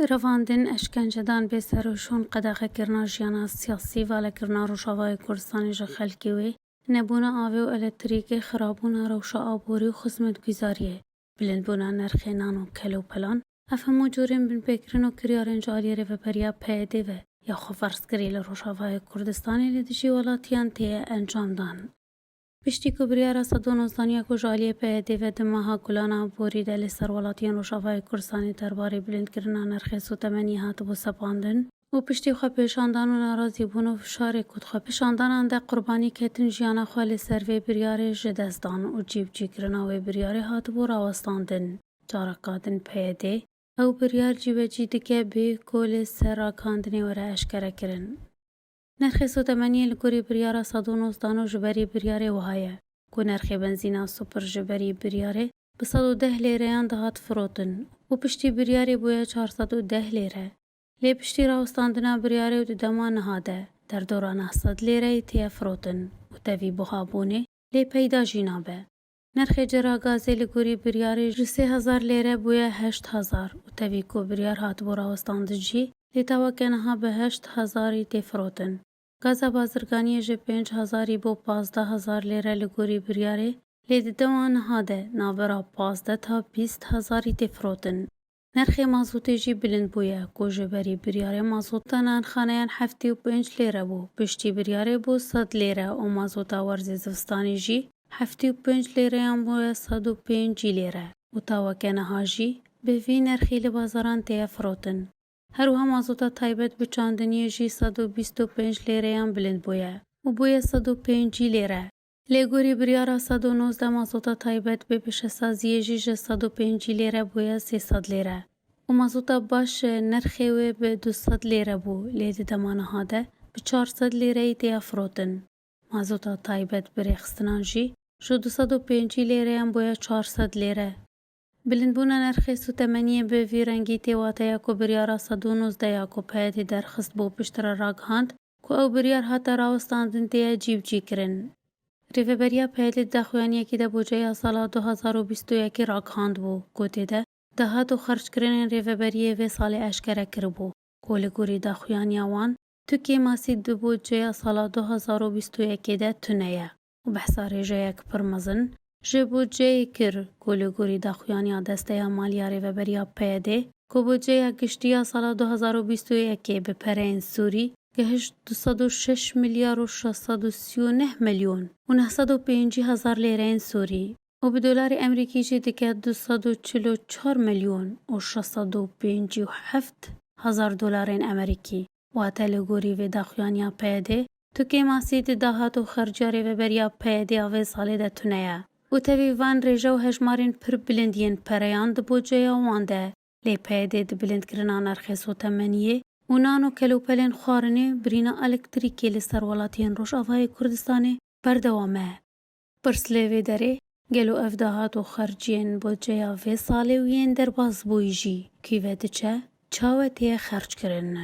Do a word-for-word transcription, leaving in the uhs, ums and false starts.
Revandin, eşkencedan, bêserûşûn, qedexekirina jiyana siyasî, valekirina Rojavayê Kurdistanê ji xelkê wê, nebûna avê û elektrîkê, xirabûna rewşa aborî û xizmetguzariyê, bilindbûna nirxê nan û kelûpelan, ev hemû cûrên binpêkirin û kiryarên ji aliyê Rêveberiya P Y D ve ya xweferzkirî li Rojavayê Kurdistanê li dijî welatiyan tê encamdan. Piştî ku biryara sed û nozdan ya ku ji aliyê P Y D ve di meha Gulana borî de li ser welatiyên Rojavayê Kurdistanê derbarê bilindkirina nirxê sotemeniyê hatibû sepandin û piştî xwepêşandan û nerazîbûn û fişarê ku di xwepêşandanan de qurbanî ketin, jiyana xwe li ser vê biryarê ji dest dan û cîbicîkirina wê biryarê hatibû rawestandin. Careka din P Y D ew biryar cîbecî dike bê ku li ser ragihandinê were eşkerekirin. Nirxê sotemeniyê li gorî biryara sed û nozdan û ji berî biryarê wiha ye ku nirxê benzîna super ji berî biryarê bi sed û deh lêreyan dihat firotin û piştî biryarê bûye çar sed û deh lêre. Lê piştî rawestandina biryarê û di dema niha de derdora neh sed lêreyê têye firotin û tevî buhabûnê lê peyda jî nabe. Nirxê cira gazê li gorî biryarê ji sê hezar lêre bûye heşt hezar û tevî ku biryar hatibû rawestandin jî, lê ta weke niha bi heşt hezarî tê firotin. Gaza bazirganiyê ji pênc hezarî bo pazdeh hezar lêre li gorî biryarê, lê di dema niha de navbera pazdeh ta bîst hezarî tê firotin. Nirxê mazotê jî bilind bûye ku ji berî biryarê mazota nanxaneyan heftê û pênc lêre bû, piştî biryarê bû sed lêre û mazota werzê zivistanê jî heftê û pênc lêreyan bûye sed û pêncî lêre û ta weke niha jî bi vî nirxî li bazaran têye firotin. Her wiha mazota taybet bi çandiniyê jî sed û bîst û pênc lêreyan bilind bûye û bûye sed û pêncî lêre. Lê gorî biryara sed û nozdeh mazota taybet bi pêşesaziyê jî ji sed û pêncî lêre bûye sê sed lêre û mazota baş nirxê wê bi du sed lêre bû, lê di dema niha de bi çar sed lêreyî têya firotin. Mazota taybet bi rêxistinan jî ji du sed û pêncî lêreyan bûye çar sed lêre. Bilindbûna nirxê sotemeniyê bi vî rengî tê wateya ku biryara sed û nozdeh ya ku P Y D derxist bo piştre ragihand ku ew biryar hate rawestandin têye cîbicîkirin. Rêveberiya P Y D di daxuyaniyekî de budceya sala du hezar û bîst û yekê ragihandbû ku tê de dahat û xerckirinên rêveberiyê vê salê eşkere kiribû ku li gorî daxuyaniya wan tu kêmasî di budceya sala du hezar û bîst û yekê de tune ye û behsa rêjeyek pir mezin ji budceyê kir ku li gorî daxuyaniya Desteya Malî ya Rêveberiya P Y D ku budceya giştî ya sala du hezar û bîst û yekê bi pereyên sûrî gihişt du sed û şeş milyar û şeş sed û sî û neh milyon û neh sed û pêncî hezar lêreyên sûrî û bi dolarê Emerîkî jî dike du sed û çil û çar milyon û şeş sed û pêncî û heft hezar dolarên Emerîkî. Wate li gorî vê daxuyaniya P Y D, tu kêmasî di dahat û xerciya Rêveberiya P Y D ya vê salê de tune ye û tevî van rêje û hejmarên pir bilind yên pereyan di budceya wan de, lê P Y D di bilindkirina nirxê sotemeniyê û nan û kelûpelên xwarinê, birîna elektrîkê li ser welatiyên Rojavayê Kurdistanê berdewam e. Pirs lê vê derê, gelo ev dahat û xerciyên budceya vê salê û yên derbasbûyî jî kî ve diçe, çawe têye xerckirin?